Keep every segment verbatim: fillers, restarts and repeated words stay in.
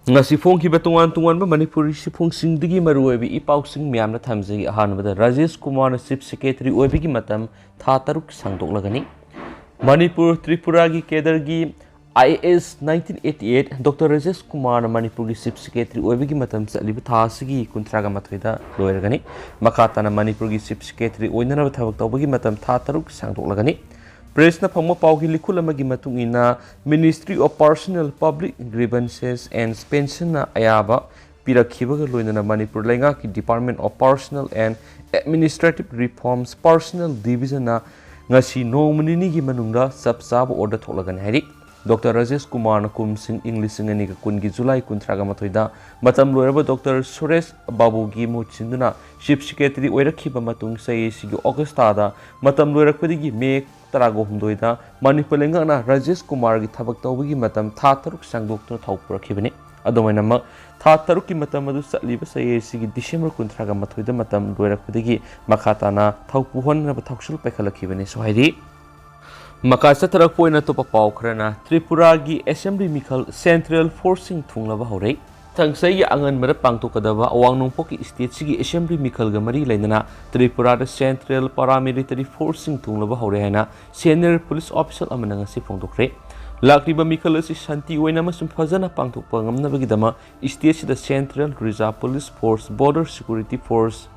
ꯉꯁꯤ ꯐꯣꯡꯈꯤꯕ ꯇꯣꯉꯥꯟ ꯇꯣꯉꯥꯟꯕ ꯃꯅꯤꯄꯨꯔꯤ ꯁꯤꯐꯣꯡꯁꯤꯡꯗꯒꯤ ꯃꯔꯨꯑꯣꯏꯕ ꯏ ꯄꯥꯎꯁꯤꯡ ꯃꯌꯥꯝꯅ ꯊꯝꯖꯒꯦ꯫ ꯑꯍꯥꯟꯕꯗ, ꯔꯥꯖꯦꯁ ꯀꯨꯃꯥꯔꯅ Chief Secretary ꯑꯣꯏꯕꯒꯤ ꯃꯇꯝ ꯊꯥ ꯇꯔꯨꯛ ꯁꯥꯡꯗꯣꯛꯂꯒꯅꯤ꯫ Manipur, ꯇ꯭ꯔꯤꯄꯨꯔꯥꯒꯤ ꯀꯦꯗꯔꯒꯤ IAS nineteen eighty eight Doctor Rajesh ꯀꯨꯃꯥꯔꯅ ꯃꯅꯤꯄꯨꯔꯒꯤ Chief Secretary ꯑꯣꯏꯕꯒꯤ ꯃꯇꯝ ꯆꯠꯂꯤꯕ ꯊꯥ ꯑꯁꯤꯒꯤ ꯀꯨꯟꯊ꯭ꯔꯥꯒ ꯃꯥꯊꯣꯏꯗ ꯂꯣꯏꯔꯒꯅꯤ꯫ ꯃꯈꯥ ꯇꯥꯅ ꯃꯅꯤꯄꯨꯔꯒꯤ Chief Secretary ꯑꯣꯏꯅꯅꯕ ꯊꯕꯛ ꯇꯧꯕꯒꯤ ꯃꯇꯝ ꯊꯥ ꯇꯔꯨꯛ ꯁꯥꯡꯗꯣꯛꯂꯒꯅꯤ꯫ Pressꯅ ꯐꯪꯕ ꯄꯥꯎꯒꯤ ꯂꯤꯈꯨꯜ ꯑꯃꯒꯤ ꯃꯇꯨꯡ ꯏꯟꯅ, Ministry of Personnel, Public Grievances and Pensionꯅ ꯑꯌꯥꯕ ꯄꯤꯔꯛꯈꯤꯕꯒ ꯂꯣꯏꯅꯅ ꯃꯅꯤꯄꯨꯔ ꯂꯩꯉꯥꯛꯀꯤ Department of Personnel and Administrative Reforms Personnel Divisionꯅ ꯉꯁꯤ ꯅꯣꯡꯃ ꯅꯤꯅꯤꯒꯤ ꯃꯅꯨꯡꯗ ꯆꯞ ꯆꯥꯕ order ꯊꯣꯛꯂꯒꯅꯤ ꯍꯥꯏꯔꯤ꯫ ꯗꯣꯛꯇꯔ ꯔꯥꯖꯦꯁ ꯀꯨꯃꯥꯔꯅ ꯀꯨꯝꯁꯤꯡ ꯏꯪ ꯂꯤꯁꯤꯡ ꯑꯅꯤꯒ ꯀꯨꯟꯒꯤ ꯖꯨꯂꯥꯏ ꯀꯨꯟꯊ꯭ꯔꯥꯒ ꯃꯥꯊꯣꯏꯗ ꯃꯇꯝ ꯂꯣꯏꯔꯕ ꯗꯣꯛꯇꯔ ꯁꯨꯔꯦꯁ ꯕꯥꯕꯨꯒꯤ ꯃꯍꯨꯠ ꯁꯤꯟꯗꯨꯅ Chief Secretary ꯑꯣꯏꯔꯛꯈꯤꯕ ꯃꯇꯨꯡ, ꯆꯍꯤ ꯑꯁꯤꯒꯤ ꯑꯣꯒꯁꯇꯥꯗ ꯃꯇꯝ ꯂꯣꯏꯔꯛꯄꯗꯒꯤ ꯃꯦ ꯇꯔꯥꯒ ꯍꯨꯝꯗꯣꯏꯗ ꯃꯅꯤꯄꯨꯔ ꯂꯩꯉꯥꯛꯅ ꯔꯥꯖꯦꯁ ꯀꯨꯃꯥꯔꯒꯤ ꯊꯕꯛ ꯇꯧꯕꯒꯤ ꯃꯇꯝ ꯊꯥ ꯇꯔꯨꯛ ꯁꯥꯡꯗꯣꯛꯇꯨꯅ ꯊꯧ ꯄꯨꯔꯛꯈꯤꯕꯅꯤ꯫ ꯑꯗꯨꯃꯥꯏꯅꯃꯛ, ꯊꯥ ꯇꯔꯨꯛꯀꯤ ꯃꯇꯝ ꯑꯗꯨ ꯆꯠꯂꯤꯕ ꯆꯍꯤ ꯑꯁꯤꯒꯤ ꯗꯤꯁꯦꯝꯕꯔ ꯀꯨꯟꯊ꯭ꯔꯥꯒ ꯃꯥꯊꯣꯏꯗ ꯃꯇꯝ ꯂꯣꯏꯔꯛꯄꯗꯒꯤ ꯃꯈꯥ ꯇꯥꯅ ꯊꯧ ꯄꯨꯍꯟꯅꯕ ꯊꯧꯁꯤꯜ ꯄꯥꯏꯈꯠꯂꯛꯈꯤꯕꯅꯤꯁꯨ ꯍꯥꯏꯔꯤ꯫ ꯃꯈꯥ ꯆꯠꯊꯔꯛꯄ ꯑꯣꯏꯅ ꯑꯇꯣꯞꯄ ꯄꯥꯎ ꯈꯔꯅ, ꯇ꯭ꯔꯤꯄꯨꯔꯥꯒꯤ Assembly ꯃꯤꯈꯜ Central Forceꯁꯤꯡ ꯊꯨꯡꯂꯕ ꯍꯧꯔꯦ꯫ ꯃꯊꯪ ꯆꯍꯤꯒꯤ ꯑꯉꯟꯕꯗ ꯄꯥꯡꯊꯣꯛꯀꯗꯕ ꯑꯋꯥꯡ ꯅꯣꯡꯄꯣꯛꯀꯤ stateꯁꯤꯒꯤ Assembly ꯃꯤꯈꯜꯒ ꯃꯔꯤ ꯂꯩꯅꯅ ꯇ꯭ꯔꯤꯄꯨꯔꯥꯗ Central Paramilitary Forceꯁꯤꯡ ꯊꯨꯡꯂꯕ ꯍꯧꯔꯦ ꯍꯥꯏꯅ senior police official ꯑꯃꯅ ꯉꯁꯤ ꯐꯣꯡꯗꯣꯛꯈ꯭ꯔꯦ꯫ ꯂꯥꯛꯂꯤꯕ ꯃꯤꯈꯜ ꯑꯁꯤ ꯁꯥꯟꯇꯤ ꯑꯣꯏꯅ ꯑꯃꯁꯨꯡ ꯐꯖꯅ ꯄꯥꯡꯊꯣꯛꯄ ꯉꯝꯅꯕꯒꯤꯗꯃꯛ stateꯁꯤꯗ Central Reserve Police Force, Border Security Force,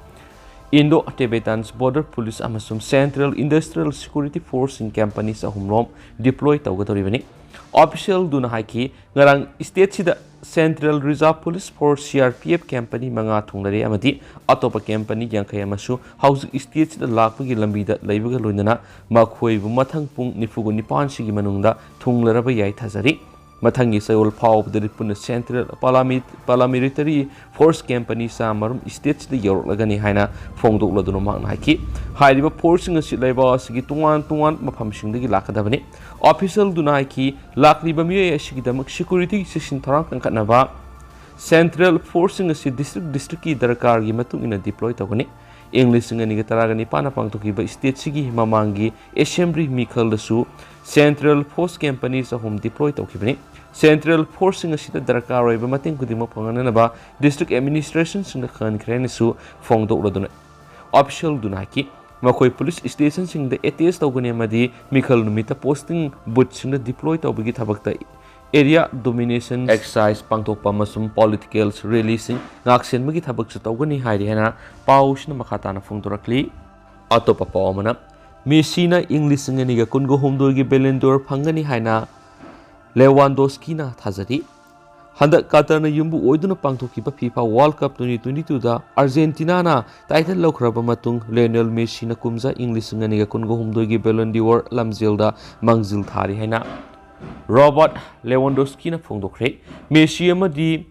Indo-Tibetan Border Police ꯑꯃꯁꯨꯡ Central Industrial Security Forceꯁꯤꯡ companies ꯑꯍꯨꯝꯔꯣꯝ deploy ꯇꯧꯒꯗꯧꯔꯤꯕꯅꯤ꯫ Officialꯗꯨꯅ ꯍꯥꯏꯈꯤ, ꯉꯔꯥꯡ stateꯁꯤꯗ Central Reserve Police Force, CRPF company ꯃꯉꯥ ꯊꯨꯡꯂꯔꯦ ꯑꯃꯗꯤ ꯑꯇꯣꯞꯄ company ꯌꯥꯡꯈꯩ ꯑꯃꯁꯨ ꯍꯧꯖꯤꯛ stateꯁꯤꯗ ꯂꯥꯛꯄꯒꯤ ꯂꯝꯕꯤꯗ ꯂꯩꯕꯒ ꯂꯣꯏꯅꯅ ꯃꯈꯣꯏꯕꯨ ꯃꯊꯪ ꯄꯨꯡ ꯅꯤꯐꯨꯒ ꯅꯤꯄꯥꯟꯁꯤꯒꯤ ꯃꯅꯨꯡꯗ ꯊꯨꯡꯂꯔꯕ ꯌꯥꯏ ꯊꯥꯖꯔꯤ꯫ ꯃꯊꯪꯒꯤ ꯆꯌꯣꯜ ꯐꯥꯎꯕꯗꯗꯤ ꯄꯨꯟꯅ Central Parami-, Paramilitary Force company ꯆꯥꯝꯃꯔꯣꯝ stateꯁꯤꯗ ꯌꯧꯔꯛꯂꯒꯅꯤ ꯍꯥꯏꯅ ꯐꯣꯡꯗꯣꯛꯂꯗꯨꯅ ꯃꯍꯥꯛꯅ ꯍꯥꯏꯈꯤ꯫ ꯍꯥꯏꯔꯤꯕ forceꯁꯤꯡ ꯑꯁꯤ ꯂꯩꯕꯥꯛ ꯑꯁꯤꯒꯤ ꯇꯣꯉꯥꯟ ꯇꯣꯉꯥꯟꯕ ꯃꯐꯝꯁꯤꯡꯗꯒꯤ ꯂꯥꯛꯀꯗꯕꯅꯤ꯫ Officialꯗꯨꯅ ꯍꯥꯏꯈꯤ, ꯂꯥꯛꯂꯤꯕ ꯃꯤꯑꯣꯏ ꯑꯁꯤꯒꯤꯗꯃꯛ security ꯆꯦꯛꯁꯤꯟ ꯊꯧꯔꯥꯡ ꯀꯟꯈꯠꯅꯕ Central Forceꯁꯤꯡ ꯑꯁꯤ district districtꯀꯤ ꯗꯔꯀꯥꯔꯒꯤ ꯃꯇꯨꯡ ꯏꯟꯅ deploy ꯇꯧꯒꯅꯤ꯫ ꯏꯪ ꯂꯤꯁꯤꯡ ꯑꯅꯤꯒ ꯇꯔꯥꯒ ꯅꯤꯄꯥꯟꯗ ꯄꯥꯡꯊꯣꯛꯈꯤꯕ state ꯁꯤꯒꯤ ꯃꯃꯥꯡꯒꯤ assembly ꯃꯤꯈꯜꯗꯁꯨ central force companies ꯑꯍꯨꯝ deploy ꯇꯧꯈꯤꯕꯅꯤ꯫ Central force ꯁꯤꯡ ꯑꯁꯤꯗ ꯗꯔꯀꯥꯔ ꯑꯣꯏꯕ ꯃꯇꯦꯡ ꯈꯨꯗꯤꯡꯃꯛ ꯐꯪꯍꯟꯅꯅꯕ district administration ꯁꯤꯡꯗ ꯈꯪꯍꯟꯈ꯭ꯔꯦ ꯍꯥꯏꯅꯁꯨ ꯐꯣꯡꯗꯣꯛꯂꯗꯨꯅ official ꯗꯨꯅ ꯍꯥꯏꯈꯤ꯫ ꯃꯈꯣꯏ police station ꯁꯤꯡꯗ attach ꯇꯧꯒꯅꯤ ꯑꯃꯗꯤ ꯃꯤꯈꯜ ꯅꯨꯃꯤꯠꯇ posting booth ꯁꯤꯡꯗ deploy ꯇꯧꯕꯒꯤ ꯊꯕꯛꯇ area domination exercise ꯄꯥꯡꯊꯣꯛꯄ ꯑꯃꯁꯨꯡ political rally ꯁꯤꯡ ꯉꯥꯛꯁꯦꯟꯕꯒꯤ ꯊꯕꯛꯁꯨ ꯇꯧꯒꯅꯤ ꯍꯥꯏꯔꯤ ꯍꯥꯏꯅ ꯄꯥꯎꯁꯤꯅ ꯃꯈꯥ ꯇꯥꯅ ꯐꯣꯡꯗꯣꯔꯛꯂꯤ꯫ ꯑꯇꯣꯞꯄ ꯄꯥꯎ ꯑꯃꯅ, ꯃꯦꯁꯤꯅ ꯏꯪ ꯂꯤꯁꯤꯡ ꯑꯅꯤꯒ ꯀꯨꯟꯒ ꯍꯨꯝꯗꯣꯏꯒꯤ Ballon d'Or ꯐꯪꯒꯅꯤ ꯍꯥꯏꯅ ꯂꯦꯋꯥꯟꯗꯣꯁꯀꯤꯅ ꯊꯥꯖꯔꯤ꯫ ꯍꯟꯗꯛ ꯀꯇꯔꯅ ꯌꯨꯝꯕꯨ ꯑꯣꯏꯗꯨꯅ ꯄꯥꯡꯊꯣꯛꯈꯤꯕ FIFA World Cup twenty twenty-two ꯗ ꯑꯥꯔꯖꯦꯟꯇꯤꯅꯥꯅ title ꯂꯧꯈ꯭ꯔꯕ ꯃꯇꯨꯡ, ꯂꯤꯑꯣꯅꯦꯜ ꯃꯦꯁꯤꯅ ꯀꯨꯝꯖꯥ ꯏꯪ ꯂꯤꯁꯤꯡ ꯑꯅꯤꯒ ꯀꯨꯟꯒ ꯍꯨꯝꯗꯣꯏꯒꯤ Ballon d'Or ꯂꯝꯖꯦꯜꯗ ꯃꯥꯡꯖꯤꯜ ꯊꯥꯔꯤ ꯍꯥꯏꯅ ꯔꯣꯕꯥꯔꯠ ꯂꯦꯋꯥꯟꯗꯣꯁꯀꯤꯅ ꯐꯣꯡꯗꯣꯛꯈ꯭ꯔꯦ꯫ ꯃꯦꯁꯤ ꯑꯃꯗꯤ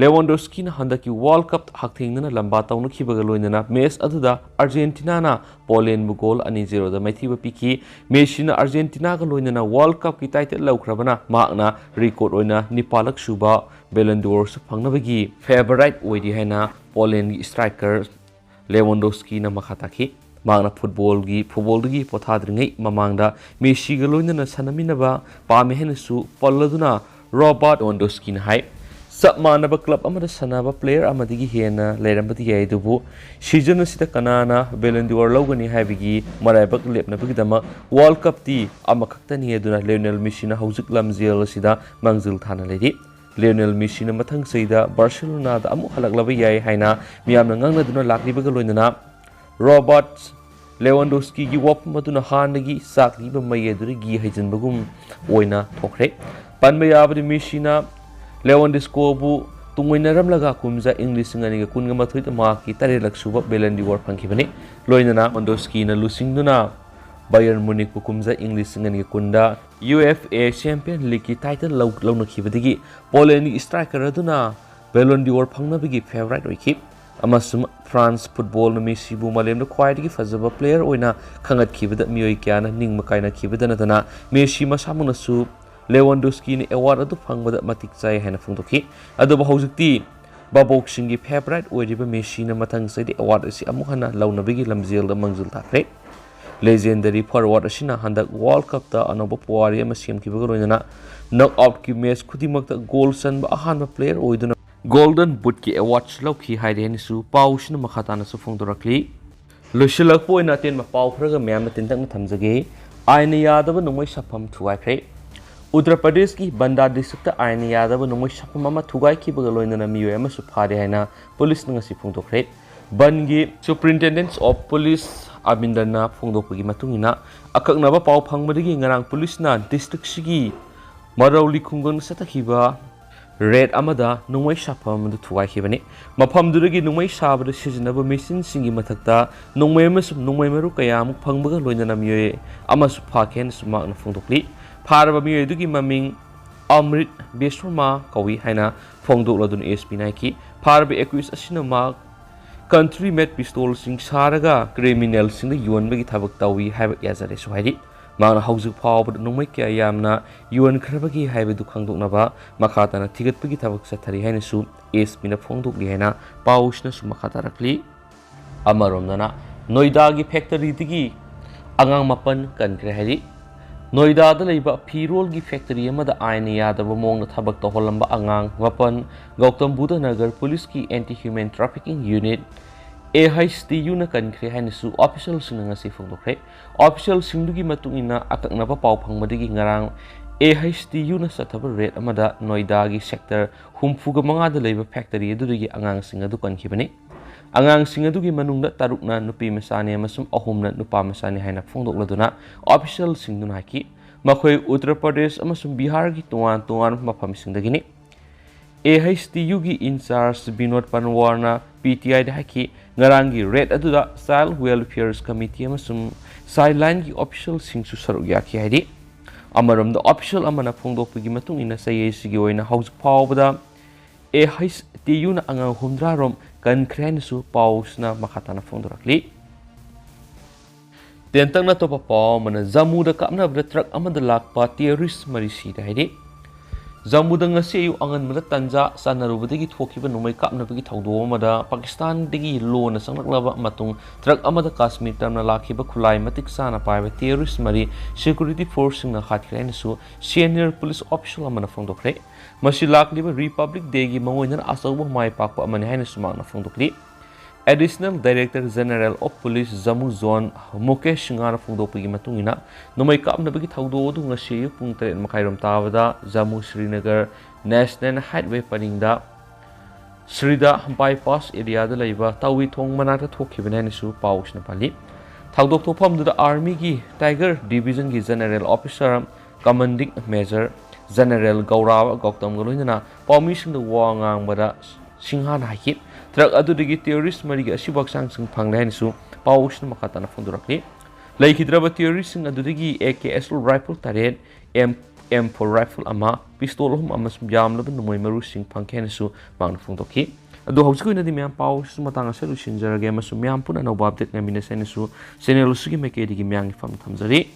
ꯂꯦꯋꯥꯟꯗꯣꯁꯀꯤꯅ ꯍꯟꯗꯛꯀꯤ World Cup ꯍꯛꯊꯦꯡꯅꯅ ꯂꯝꯕꯥ ꯇꯧꯅꯈꯤꯕꯒ ꯂꯣꯏꯅꯅ match ꯑꯗꯨꯗ ꯑꯥꯔꯖꯦꯟꯇꯤꯅꯥꯅ ꯄꯣꯂꯦꯟꯕꯨ goal ꯑꯅꯤ zero ꯗ ꯃꯥꯏꯊꯤꯕ ꯄꯤꯈꯤ꯫ ꯃꯦꯁꯤꯅ ꯑꯥꯔꯖꯦꯟꯇꯤꯅꯥꯒ ꯂꯣꯏꯅꯅ World Cup ꯀꯤ title ꯂꯧꯈ꯭ꯔꯕꯅ ꯃꯍꯥꯛꯅ record ꯑꯣꯏꯅ ꯅꯤꯄꯥꯜꯂꯛ ꯁꯨꯕ Ballon d'Or ꯁꯨ ꯐꯪꯅꯕꯒꯤ favourite ꯑꯣꯏꯔꯤ ꯍꯥꯏꯅ ꯄꯣꯂꯦꯟꯒꯤ striker ꯂꯦꯋꯥꯟꯗꯣꯁꯀꯤꯅ ꯃꯈꯥ ꯇꯥꯈꯤ꯫ ꯃꯍꯥꯛꯅ football ꯒꯤ, football ꯗꯒꯤ ꯄꯣꯊꯥꯗ꯭ꯔꯤꯉꯩ ꯃꯃꯥꯡꯗ ꯃꯦꯁꯤꯒ ꯂꯣꯏꯅꯅ ꯁꯥꯟꯅꯃꯤꯟꯅꯕ ꯄꯥꯝꯃꯤ ꯍꯥꯏꯅꯁꯨ ꯄꯜꯂꯗꯨꯅ ꯔꯣꯕꯥꯔꯠ ꯂꯦꯋꯥꯟꯗꯣꯁꯀꯤꯅ ꯍꯥꯏ, ꯆꯞ ꯃꯥꯟꯅꯕ club ꯑꯃꯗ ꯁꯥꯟꯅꯕ player ꯑꯃꯗꯒꯤ ꯍꯦꯟꯅ ꯂꯩꯔꯝꯕꯗꯤ ꯌꯥꯏ, ꯑꯗꯨꯕꯨ season ꯑꯁꯤꯗ ꯀꯅꯥꯅ Ballon d'Or ꯂꯧꯒꯅꯤ ꯍꯥꯏꯕꯒꯤ ꯃꯔꯥꯏꯕꯛ ꯂꯦꯞꯅꯕꯒꯤꯗꯃꯛ World Cup ꯇꯤ ꯑꯃꯈꯛꯇꯅꯤ꯫ ꯑꯗꯨꯅ ꯂꯤꯑꯣꯅꯦꯜ ꯃꯦꯁꯤꯅ ꯍꯧꯖꯤꯛ ꯂꯝꯖꯦꯜ ꯑꯁꯤꯗ ꯃꯥꯡꯖꯤꯜ ꯊꯥꯅ ꯂꯩꯔꯤ꯫ ꯂꯤꯑꯣꯅꯦꯜ ꯃꯦꯁꯤꯅ ꯃꯊꯪ ꯆꯍꯤꯗ ꯕꯥꯔꯁꯦꯂꯣꯅꯥꯗ ꯑꯃꯨꯛ ꯍꯜꯂꯛꯂꯕ ꯌꯥꯏ ꯍꯥꯏꯅ ꯃꯤꯌꯥꯝꯅ ꯉꯥꯡꯅꯗꯨꯅ ꯂꯥꯛꯂꯤꯕꯒ ꯂꯣꯏꯅꯅ ꯔꯣꯕꯥꯔꯠ ꯂꯦꯋꯥꯟꯗꯣꯁꯀꯤꯒꯤ ꯋꯥꯐꯝ ꯑꯗꯨꯅ ꯍꯥꯟꯅꯒꯤ ꯆꯥꯛꯂꯤꯕ ꯃꯩ ꯑꯗꯨꯗꯒꯤ ꯍꯩꯖꯤꯟꯕꯒꯨꯝ ꯑꯣꯏꯅ ꯊꯣꯛꯈ꯭ꯔꯦ꯫ ꯄꯟꯕ ꯌꯥꯕꯗꯤ ꯃꯦꯁꯤꯅ ꯂꯦꯋꯥꯟꯗꯣꯁꯀꯣꯕꯨ ꯇꯨꯡꯑꯣꯏꯅꯔꯝꯂꯒ ꯀꯨꯝꯖꯥ ꯏꯪ ꯂꯤꯁꯤꯡ ꯑꯅꯤꯒ ꯀꯨꯟꯒ ꯃꯥꯊꯣꯏꯗ ꯃꯍꯥꯛꯀꯤ ꯇꯔꯦꯠꯂꯛ ꯁꯨꯕ Ballon d'Or ꯐꯪꯈꯤꯕꯅꯤ꯫ ꯂꯣꯏꯅꯅ ꯂꯦꯋꯥꯟꯗꯣꯁꯀꯤꯅ ꯂꯨꯆꯤꯡꯗꯨꯅ ꯕꯥꯌꯔꯟ ꯃ꯭ꯌꯨꯅꯤꯛꯄꯨ ꯀꯨꯝꯖꯥ ꯏꯪ ꯂꯤꯁꯤꯡ ꯑꯅꯤꯒ ꯀꯨꯟꯗ UEFA Champions League ꯀꯤ title ꯂꯧ-, ꯂꯧꯅꯈꯤꯕꯗꯒꯤ ꯄꯣꯂꯦꯟꯒꯤ striker ꯑꯗꯨꯅ Ballon d'Or ꯐꯪꯅꯕꯒꯤ favourite ꯑꯣꯏꯈꯤ꯫ ꯑꯃꯁꯨꯡ ꯐ꯭ꯔꯥꯟꯁ football ꯅ ꯃꯦꯁꯤꯕꯨ ꯃꯥꯂꯦꯝꯗ ꯈ꯭ꯋꯥꯏꯗꯒꯤ ꯐꯖꯕ player ꯑꯣꯏꯅ ꯈꯪꯒꯠꯈꯤꯕꯗ ꯃꯤꯑꯣꯏ ꯀꯌꯥꯅ ꯅꯤꯡꯕ ꯀꯥꯏꯅꯈꯤꯕꯗ ꯅꯠꯇꯅ ꯃꯦꯁꯤ ꯃꯁꯥꯃꯛꯅꯁꯨ ꯂꯦꯋꯥꯟꯗꯣꯁꯀꯤꯅ award ꯑꯗꯨ ꯐꯪꯕꯗ ꯃꯇꯤꯛ ꯆꯥꯏ ꯍꯥꯏꯅ ꯐꯣꯡꯗꯣꯛꯈꯤ꯫ ꯑꯗꯨꯕꯨ ꯍꯧꯖꯤꯛꯇꯤ ꯚꯥꯕꯣꯛꯁꯤꯡꯒꯤ favourite ꯑꯣꯏꯔꯤꯕ ꯃꯦꯁꯤꯅ ꯃꯊꯪ ꯆꯍꯤꯗ award ꯑꯁꯤ ꯑꯃꯨꯛ ꯍꯟꯅ ꯂꯧꯅꯕꯒꯤ ꯂꯝꯖꯦꯜꯗ ꯃꯥꯡꯖꯤꯜ ꯊꯥꯈ꯭ꯔꯦ꯫ Legendary forward ꯑꯁꯤꯅ ꯍꯟꯗꯛ World Cupꯇ ꯑꯅꯧꯕ ꯄꯨꯋꯥꯔꯤ ꯑꯃ ꯁꯦꯝꯈꯤꯕꯒ ꯂꯣꯏꯅꯅ knockoutꯀꯤ match ꯈꯨꯗꯤꯡꯃꯛꯇ goal ꯆꯟꯕ ꯑꯍꯥꯟꯕ player ꯑꯣꯏꯗꯨꯅ Golden Bootꯀꯤ awardꯁꯨ ꯂꯧꯈꯤ ꯍꯥꯏꯔꯦ ꯍꯥꯏꯅꯁꯨ ꯄꯥꯎꯁꯤꯅ ꯃꯈꯥ ꯇꯥꯅꯁꯨ ꯐꯣꯡꯗꯣꯔꯛꯂꯤ꯫ ꯂꯣꯏꯁꯤꯜꯂꯛꯄ ꯑꯣꯏꯅ ꯑꯇꯦꯟꯕ ꯄꯥꯎ ꯈꯔꯒ ꯃꯌꯥꯝꯅ ꯇꯦꯟꯇꯛꯅ ꯊꯝꯖꯒꯦ꯫ ꯑꯥꯏꯟꯅ ꯌꯥꯗꯕ ꯅꯣꯡꯃꯩ ꯁꯥꯐꯝ ꯊꯨꯒꯥꯏꯈ꯭ꯔꯦ꯫ ꯎꯠꯇꯔ ꯄ꯭ꯔꯗꯦꯁꯀꯤ ꯕꯟꯗꯥ districtꯇ ꯑꯥꯏꯟꯅ ꯌꯥꯗꯕ ꯅꯣꯡꯃꯩ ꯁꯥꯐꯝ ꯑꯃ ꯊꯨꯒꯥꯏꯈꯤꯕꯒ ꯂꯣꯏꯅꯅ ꯃꯤꯑꯣꯏ ꯑꯃꯁꯨ ꯐꯥꯔꯦ ꯍꯥꯏꯅ ꯄꯨꯂꯤꯁꯅ ꯉꯁꯤ ꯐꯣꯡꯗꯣꯛꯈ꯭ꯔꯦ꯫ ꯕꯟꯒꯤ Superintendent of Police ꯑꯔꯕꯤꯟꯗꯔꯅ ꯐꯣꯡꯗꯣꯛꯄꯒꯤ ꯃꯇꯨꯡ ꯏꯟꯅ, ꯑꯀꯛꯅꯕ ꯄꯥꯎ ꯐꯪꯕꯗꯒꯤ ꯉꯔꯥꯡ ꯄꯨꯂꯤꯁꯅ districtꯁꯤꯒꯤ ꯃꯔꯧꯂꯤ ꯈꯨꯡꯒꯪꯗ ꯆꯠꯊꯈꯤꯕ raid ꯑꯃꯗ ꯅꯣꯡꯃꯩ ꯁꯥꯐꯝ ꯑꯗꯨ ꯊꯨꯒꯥꯏꯈꯤꯕꯅꯤ꯫ ꯃꯐꯝꯗꯨꯗꯒꯤ ꯅꯣꯡꯃꯩ ꯁꯥꯕꯗ ꯁꯤꯖꯤꯟꯅꯕ machineꯁꯤꯡꯒꯤ ꯃꯊꯛꯇ ꯅꯣꯡꯃꯩ ꯑꯃꯁꯨꯡ ꯅꯣꯡꯃꯩ ꯃꯔꯨ ꯀꯌꯥ ꯑꯃꯨꯛ ꯐꯪꯕꯒ ꯂꯣꯏꯅꯅ ꯃꯤꯑꯣꯏ ꯑꯃꯁꯨ ꯐꯥꯈꯤ ꯍꯥꯏꯅꯁꯨ ꯃꯍꯥꯛꯅ ꯐꯣꯡꯗꯣꯛꯂꯤ꯫ ꯐꯥꯔꯕ ꯃꯤꯑꯣꯏ ꯑꯗꯨꯒꯤ ꯃꯃꯤꯡ ꯑꯃ꯭ꯔꯤꯠ ꯕꯤꯁ꯭ꯋꯥꯔꯃꯥ ꯀꯧꯏ ꯍꯥꯏꯅ ꯐꯣꯡꯗꯣꯛꯂꯗꯨꯅ ASPꯅ ꯍꯥꯏꯈꯤ꯫ ꯐꯥꯔꯕ accused ꯑꯁꯤꯅ ꯃꯍꯥꯛ country made pistolꯁꯤꯡ ꯁꯥꯔꯒ criminalꯁꯤꯡꯗ ꯌꯣꯟꯕꯒꯤ ꯊꯕꯛ ꯇꯧꯏ ꯍꯥꯏꯕ ꯌꯥꯖꯔꯦꯁꯨ ꯍꯥꯏꯔꯤ꯫ ꯃꯍꯥꯛꯅ ꯍꯧꯖꯤꯛ ꯐꯥꯎꯕꯗ ꯅꯣꯡꯃꯩ ꯀꯌꯥ ꯌꯥꯝꯅ ꯌꯣꯟꯈ꯭ꯔꯕꯒꯦ ꯍꯥꯏꯕꯗꯨ ꯈꯪꯗꯣꯛꯅꯕ ꯃꯈꯥ ꯇꯥꯅ ꯊꯤꯒꯠꯄꯒꯤ ꯊꯕꯛ ꯆꯠꯊꯔꯤ ꯍꯥꯏꯅꯁꯨ ASPꯅ ꯐꯣꯡꯗꯣꯛꯂꯤ ꯍꯥꯏꯅ ꯄꯥꯎꯁꯤꯅꯁꯨ ꯃꯈꯥ ꯇꯥꯔꯛꯂꯤ꯫ ꯑꯃꯔꯣꯝꯗꯅ, ꯅꯣꯏꯗꯥꯒꯤ factoryꯗꯒꯤ ꯑꯉꯥꯡ ꯃꯥꯄꯟ ꯀꯟꯈ꯭ꯔꯦ ꯍꯥꯏꯔꯤ꯫ ꯅꯣꯏꯗꯥꯗ ꯂꯩꯕ ꯐꯤꯔꯣꯜꯒꯤ factory ꯑꯃꯗ ꯑꯥꯏꯟꯅ ꯌꯥꯗꯕ ꯃꯑꯣꯡꯗ ꯊꯕꯛ ꯇꯧꯍꯜꯂꯝꯕ ꯑꯉꯥꯡ ꯃꯥꯄꯟ ꯒꯧꯇꯝ ꯕꯨꯙ ꯅꯒꯔ ꯄꯨꯂꯤꯁꯀꯤ Anti Human Trafficking Unit, AHTUꯅ ꯀꯟꯈ꯭ꯔꯦ ꯍꯥꯏꯅꯁꯨ officialꯁꯤꯡꯅ ꯉꯁꯤ ꯐꯣꯡꯗꯣꯛꯈ꯭ꯔꯦ꯫ Officialꯁꯤꯡꯗꯨꯒꯤ ꯃꯇꯨꯡ ꯏꯟꯅ, ꯑꯀꯛꯅꯕ ꯄꯥꯎ ꯐꯪꯕꯗꯒꯤ ꯉꯔꯥꯡ AHTUꯅ ꯆꯠꯊꯕ raid ꯑꯃꯗ ꯅꯣꯏꯗꯥꯒꯤ sector ꯍꯨꯝꯐꯨꯒ ꯃꯉꯥꯗ ꯂꯩꯕ factory ꯑꯗꯨꯗꯒꯤ ꯑꯉꯥꯡꯁꯤꯡ ꯑꯗꯨ ꯀꯟꯈꯤꯕꯅꯤ꯫ ꯑꯉꯥꯡꯁꯤꯡ ꯑꯗꯨꯒꯤ ꯃꯅꯨꯡꯗ ꯇꯔꯨꯛꯅ ꯅꯨꯄꯤ ꯃꯆꯥꯅꯤ ꯑꯃꯁꯨꯡ ꯑꯍꯨꯝꯅ ꯅꯨꯄꯥ ꯃꯆꯥꯅꯤ ꯍꯥꯏꯅ ꯐꯣꯡꯗꯣꯛꯂꯗꯨꯅ officialꯁꯤꯡꯗꯨꯅ ꯍꯥꯏꯈꯤ꯫ ꯃꯈꯣꯏ ꯎꯠꯇꯔ ꯄ꯭ꯔꯗꯦꯁ ꯑꯃꯁꯨꯡ ꯕꯤꯍꯥꯔꯒꯤ ꯇꯣꯉꯥꯟ ꯇꯣꯉꯥꯟꯕ ꯃꯐꯝꯁꯤꯡꯗꯒꯤꯅꯤ꯫ AHTUꯒꯤ in-charge ꯕꯤꯅꯣꯗ ꯄꯟꯋꯥꯔꯅ PTIꯗ ꯍꯥꯏꯈꯤ, ꯉꯔꯥꯡꯒꯤ raid ꯑꯗꯨꯗ Child Welfare Committee ꯑꯃꯁꯨꯡ Childlineꯒꯤ officialꯁꯤꯡꯁꯨ ꯁꯔꯨꯛ ꯌꯥꯈꯤ ꯍꯥꯏꯔꯤ꯫ ꯑꯃꯔꯣꯝꯗ, official ꯑꯃꯅ ꯐꯣꯡꯗꯣꯛꯄꯒꯤ ꯃꯇꯨꯡ ꯏꯟꯅ, ꯆꯌꯣꯜꯁꯤꯒꯤ ꯑꯣꯏꯅ ꯍꯧꯖꯤꯛ ꯐꯥꯎꯕꯗ AHTUꯅ ꯑꯉꯥꯡ ꯍꯨꯝꯗ꯭ꯔꯥ ꯔꯣꯝ ꯀꯟꯈ꯭ꯔꯦ ꯍꯥꯏꯅꯁꯨ ꯄꯥꯎꯁꯤꯅ ꯃꯈꯥ ꯇꯥꯅ ꯐꯣꯡꯗꯣꯔꯛꯂꯤ꯫ ꯇꯦꯟꯇꯛꯅ ꯑꯇꯣꯞꯄ ꯄꯥꯎ ꯑꯃꯅ, ꯖꯝꯃꯨꯗ ꯀꯥꯞꯅꯕꯗ truck ꯑꯃꯗ ꯂꯥꯛꯄ terrorist ꯃꯔꯤ ꯁꯤꯔꯦ ꯍꯥꯏꯔꯤ꯫ ꯖꯝꯃꯨꯗ ꯉꯁꯤ ꯑꯌꯨꯛ ꯑꯉꯟꯕꯗ ꯇꯟꯖꯥ ꯆꯥꯟꯅꯔꯨꯕꯗꯒꯤ ꯊꯣꯛꯈꯤꯕ ꯅꯣꯡꯃꯩ ꯀꯥꯞꯅꯕꯒꯤ ꯊꯧꯗꯣꯛ ꯑꯃꯗ ꯄꯥꯀꯤꯁꯇꯥꯟꯗꯒꯤ ꯂꯣꯟꯅ ꯆꯪꯂꯛꯂꯕ ꯃꯇꯨꯡ ꯇ꯭ꯔꯛ ꯑꯃꯗ ꯀꯥꯁꯃꯤꯔ ꯇꯝꯅ ꯂꯥꯛꯈꯤꯕ ꯈꯨꯠꯂꯥꯏ ꯃꯇꯤꯛ ꯆꯥꯅ ꯄꯥꯏꯕ ꯇꯦꯔꯣꯔꯤꯁ ꯃꯔꯤ ꯁꯦꯀ꯭ꯌꯨꯔꯤꯇꯤ ꯐꯣꯔꯁꯁꯤꯡꯅ ꯍꯥꯠꯈ꯭ꯔꯦ ꯍꯥꯏꯅꯁꯨ ꯁꯦꯅꯤꯌꯔ ꯄꯨꯂꯤꯁ ꯑꯣꯐꯤꯁꯤꯌꯦꯜ ꯑꯃꯅ ꯐꯣꯡꯗꯣꯛꯈ꯭ꯔꯦ꯫ ꯃꯁꯤ ꯂꯥꯛꯂꯤꯕ ꯔꯤꯄꯕ꯭ꯂꯤꯛ ꯗꯦꯒꯤ ꯃꯥꯡꯑꯣꯏꯅꯅ ꯑꯆꯧꯕ ꯃꯥꯏ ꯄꯥꯛꯄ ꯑꯃꯅꯤ ꯍꯥꯏꯅꯁꯨ ꯃꯍꯥꯛꯅ ꯐꯣꯡꯗꯣꯛꯂꯤ꯫ Additional director general of police Jammu zone Mukesh ꯁꯤꯡꯍꯥꯅ ꯐꯣꯡꯗꯣꯛꯄꯒꯤ ꯃꯇꯨꯡ ꯏꯟꯅ, ꯅꯣꯡꯃꯩ ꯀꯥꯞꯅꯕꯒꯤ ꯊꯧꯗꯣꯛ ꯑꯗꯨ ꯉꯁꯤ ꯑꯌꯨꯛ ꯄꯨꯡ ꯇꯔꯦꯠ ꯃꯈꯥꯏꯔꯣꯝ ꯇꯥꯕꯗ ꯖꯝꯃꯨ ꯁ꯭ꯔꯤꯅꯒꯔ ꯅꯦꯁꯅꯦꯜ ꯍꯥꯏꯠꯋꯦ ꯄꯔꯤꯡꯗ ꯁ꯭ꯔꯤꯗꯥ ꯕꯥꯏꯄꯥꯁ ꯑꯦꯔꯤꯌꯥꯗ ꯂꯩꯕ ꯇꯥꯋꯤ ꯊꯣꯡ ꯃꯅꯥꯛꯇ ꯊꯣꯛꯈꯤꯕꯅꯤ ꯍꯥꯏꯅꯁꯨ ꯄꯥꯎꯁꯤꯅ ꯄꯜꯂꯤ꯫ ꯊꯧꯗꯣꯛ ꯊꯣꯛꯐꯝꯗꯨꯗ ꯑꯥꯔꯃꯤꯒꯤ ꯇꯥꯏꯒꯔ ꯗꯤꯕꯤꯖꯟꯒꯤ general officer commanding major general Gaurav ꯒꯧꯇꯝꯒ ꯂꯣꯏꯅꯅ ꯄꯥꯎꯃꯤꯁꯤꯡꯗ ꯋꯥ ꯉꯥꯡꯕꯗ ꯁꯤꯡꯍꯥꯅ ꯍꯥꯏꯈꯤ, ꯇ꯭ꯔꯛ ꯑꯗꯨꯗꯒꯤ ꯇꯦꯔꯣꯔꯤꯁ ꯃꯔꯤꯒꯤ ꯑꯁꯤꯕ ꯍꯛꯆꯥꯡꯁꯤꯡ ꯐꯪꯂꯦ ꯍꯥꯏꯅꯁꯨ ꯄꯥꯎꯁꯤꯅ ꯃꯈꯥ ꯇꯥꯅ ꯐꯣꯡꯗꯣꯔꯛꯂꯤ꯫ ꯂꯩꯈꯤꯗ꯭ꯔꯕ ꯇꯦꯔꯣꯔꯤꯁꯁꯤꯡ ꯑꯗꯨꯗꯒꯤ ꯑꯦ ꯀꯦ ꯑꯦꯁ ꯔꯥꯏꯐꯜ ꯇꯔꯦꯠ, ꯑꯦꯝ ꯑꯦꯝ ꯐꯣꯔ ꯔꯥꯏꯐꯜ ꯑꯃ, ꯄꯤꯁꯇꯣꯜ ꯑꯍꯨꯝ ꯑꯃꯁꯨꯡ ꯌꯥꯝꯂꯕ ꯅꯣꯡꯃꯩ ꯃꯔꯨꯁꯤꯡ ꯐꯪꯈꯤ ꯍꯥꯏꯅꯁꯨ ꯃꯍꯥꯛꯅ ꯐꯣꯡꯗꯣꯛꯈꯤ꯫ ꯑꯗꯣ ꯍꯧꯖꯤꯛꯀꯤ ꯑꯣꯏꯅꯗꯤ ꯃꯌꯥꯝ ꯄꯥꯎꯁꯤꯁꯨ ꯃꯇꯥꯡ ꯑꯁꯤꯗ ꯂꯣꯏꯁꯤꯟꯖꯔꯒꯦ ꯑꯃꯁꯨꯡ ꯃꯌꯥꯝ ꯄꯨꯟꯅ ꯑꯅꯧꯕ ꯑꯞꯗꯦꯠ ꯉꯥꯏꯃꯤꯟꯅꯁꯦ ꯍꯥꯏꯅꯁꯨ ꯆꯦꯅꯦꯜ ꯑꯁꯤꯒꯤ ꯃꯥꯏꯀꯩꯗꯒꯤ ꯃꯌꯥꯝꯒꯤ ꯐꯝ ꯊꯝꯖꯔꯤ꯫